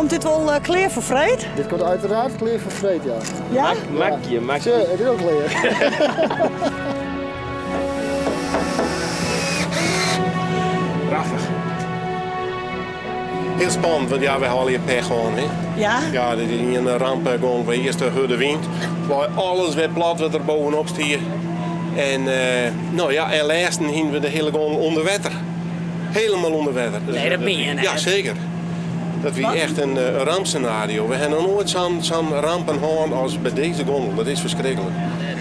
Komt dit wol klear foar freed? Dit komt uiteraard klear foar freed, ja. Ja? Makje, makje. Sjoch, it is al klear. Prachtich. Hiel spannend, want ja, wy hawwe allegear pech hân. Hè? Ja? Ja, dit is ien ramp gong. By earst de hurde wyn, wei alles wer plat wat der bovenop stie. En no ja, en lêsten hiene we de hiele gong ûnder wetter. Helemaal ûnder wetter. Nee, dat meen je net. Ja, seker. Dat wie echt in rampsenario. We hawwe noch noait sa'n rampen hân as by dizze gondel. Dat is ferskriklik.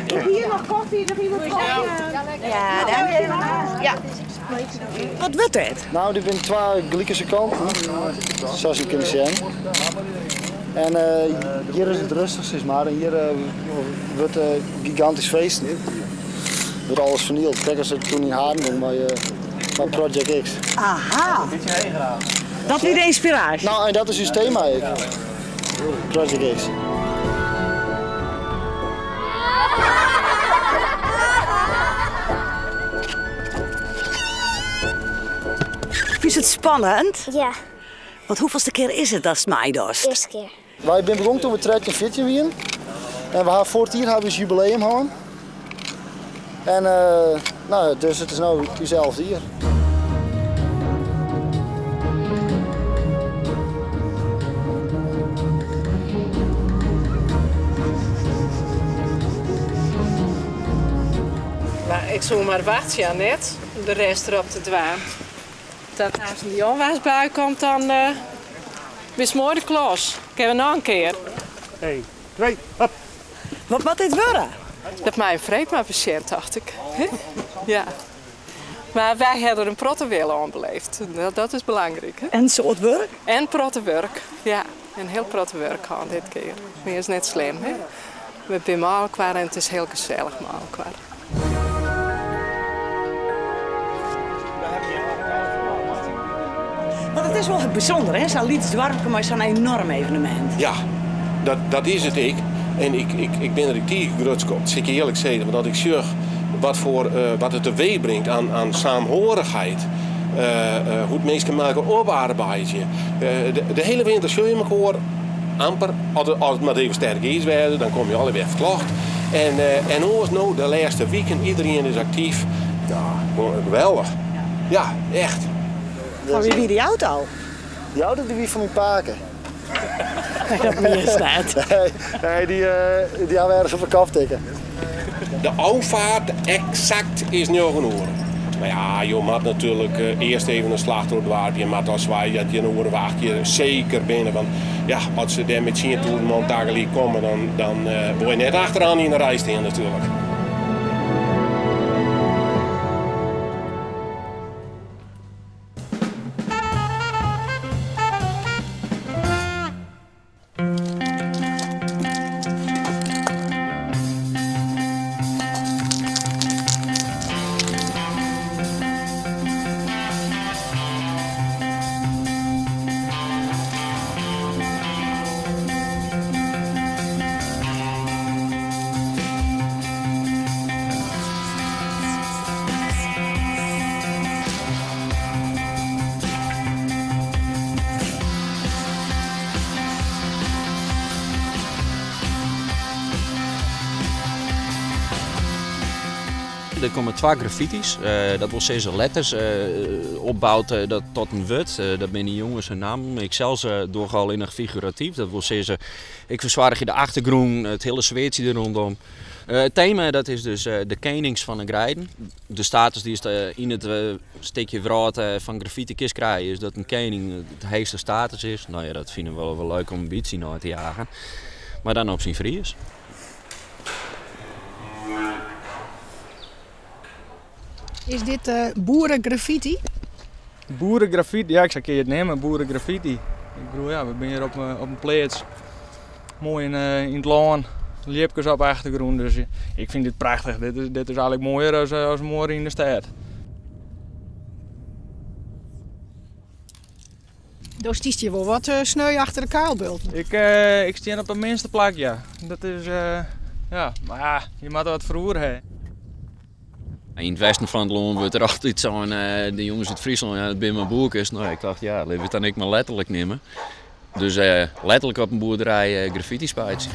Hier noch koffie, noch iemand koffie? Ja, dank je. Ja. Wat wurdt dit? No, dit binne twa gelikense kanten, sa as je kinne sjen. En hjir is it rêstich sis mar en hjir wurdt gigantysk feesten. Wurdt alles fernield, krekt as it toen yn Haren gong mei Project X. Aha! Dat wie de ynspiraasje? No, en dat is ús tema ek. Project X. Fynst it spannend? Ja. Want hoefolste kear is it datst meidochst? Earste kear. Wy binne begûn toen we 13, 14 wienen. En we ha foarich jier hawwe we ús jubileum hân. En no, dus it is no ús elfde jier. Mar ik soe mar wachtsje, Annette, om de rest derop te dwaan. Dat as dy onwaarsbui komt, dan bist moai de klos. Kinne we noch in kear. 1, 2, hop. Wat moat dit wurde? Dat mei in freed mar besjen, tocht ik. Ja. Mar wy hawwe der in protte wille oan beleefd. Dat is belangryk. En in soad wurk? En protte wurk, ja. In hiel protte wurk hân dit kear. Mar is net slim, hè? We binne mei elkoar en it is hiel gesellich mei elkoar. Want it is wol bysûnder, hè? Sa'n lyts doarpke mei sa'n enoarm evenemint. Ja, dat is it ek. En ik bin der ek tige grutsk op, sil ik earlik sizze. Want as ik sjoch wat foar, wat it teweech bringt oan saamhorigheid, hoe't minsken mei elkoar oparbeidzje. De hiele winter sjoch je mekoar amper. As it mar even sterk iis wêze, dan komme je allegear wer ferklocht. En oars no, de lêste wiken, iderien is aktyf. Ja, geweldich. Ja, echt. Fan wie wie dy auto? Dy auto die wie fan myn pake. Nee, dat mienst net. Nee, nee, dy hawwe we ergens op de kop tikke. De ôffeart eksakt is njoggen oere. Mar ja, jo moat natuerlik earst even in slach troch it doarp. Je moatte as wy dat je in oere of acht hjir seker binne. Want ja, as se dêr mei 10.000 man tagelyk komme, dan wol je net achteroan yn de rij stean natuerlik. Der komme twa graffity's, dat wol sizze letters, opboud dat tot in wurd. Dat binne dy jonges hun nammen. Ik sels doch allinnich figuratyf, dat wol sizze ik fersoargje de achtergrûn, it hiele sfeartsje der rûndom. It tema dat is dus de kenings fan de greiden. De status dy'tst yn it stikje wrâld fan graffiti kinst krije is dat in kening de heechste status is. No ja, dat fine we wol leuk om in bytsje nei te jagen. Mar dan op syn Fries. Is dit boeregraffiti? Boeregraffiti, ja, ik sa kin je it neame, boeregraffiti. Ik bedoel, ja, we binne hjir op in pleats, moai yn it lân, ljipkes op de achtergrûn, dus ik fyn dit prachtich. Dit is eigenlik moaier as muorre yn de stêd. Do stiest hjir wol wat sneu achter de kuilbulten. Ik stean op it minste plak, ja. Dat is, ja, mar ja, je moatte wat foar oer ha. Yn it westen fan it lân wurdt der altyd sein, de jonges út Fryslân, ja, dat binne mar boerkes. No, ik tocht, ja, litte we it dan ek mar letterlik nimme. Dus letterlik op in boerderij graffiti spuitsje.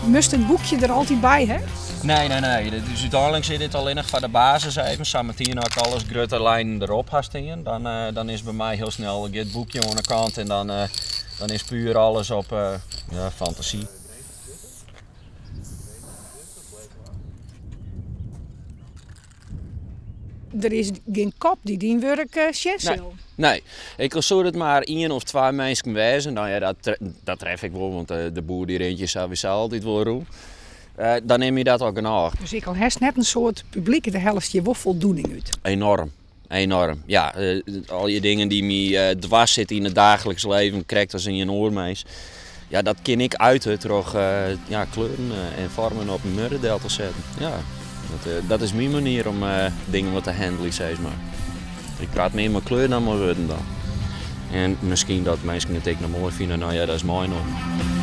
Moatst it boekje der altyd by ha? Nee, nee, nee. Dus úteinlik sit dit allinnich foar de basis even. Sametien as ik alles grutte lijnen derop ha stean, dan, eh, dan is by my hiel snel it boekje oan de kant en dan, eh, dan is puer alles op eh, ja, fantasy. Der is gjin kop dy't dyn wurk sjen sil. Nee, nee. Ik al soe it mar ien of twa minsken wêze. Nou ja, dat, dat tref ik wol, want de boer dy rint hjir sawiesa altyd wol rûn. Dan nim je dat al genôch. Dus ek al hast net in soad publyk, dêr hellest je wol foldoening út. Enorm, enorm. Ja, al dy dingen dy't my dwers sitte yn it daaglikse leven, krekt as yn in oar mins. Ja, dat kin ik uite troch ja, kleuren en foarmen op in muorre del te setten. Ja, dat, dat is myn manier om dingen wat te handelen, sis mar. Ik praat mear mei kleur dan mei wurden dan. En miskien dat minsken it ek noch moai fine, no ja, dat is moai noch.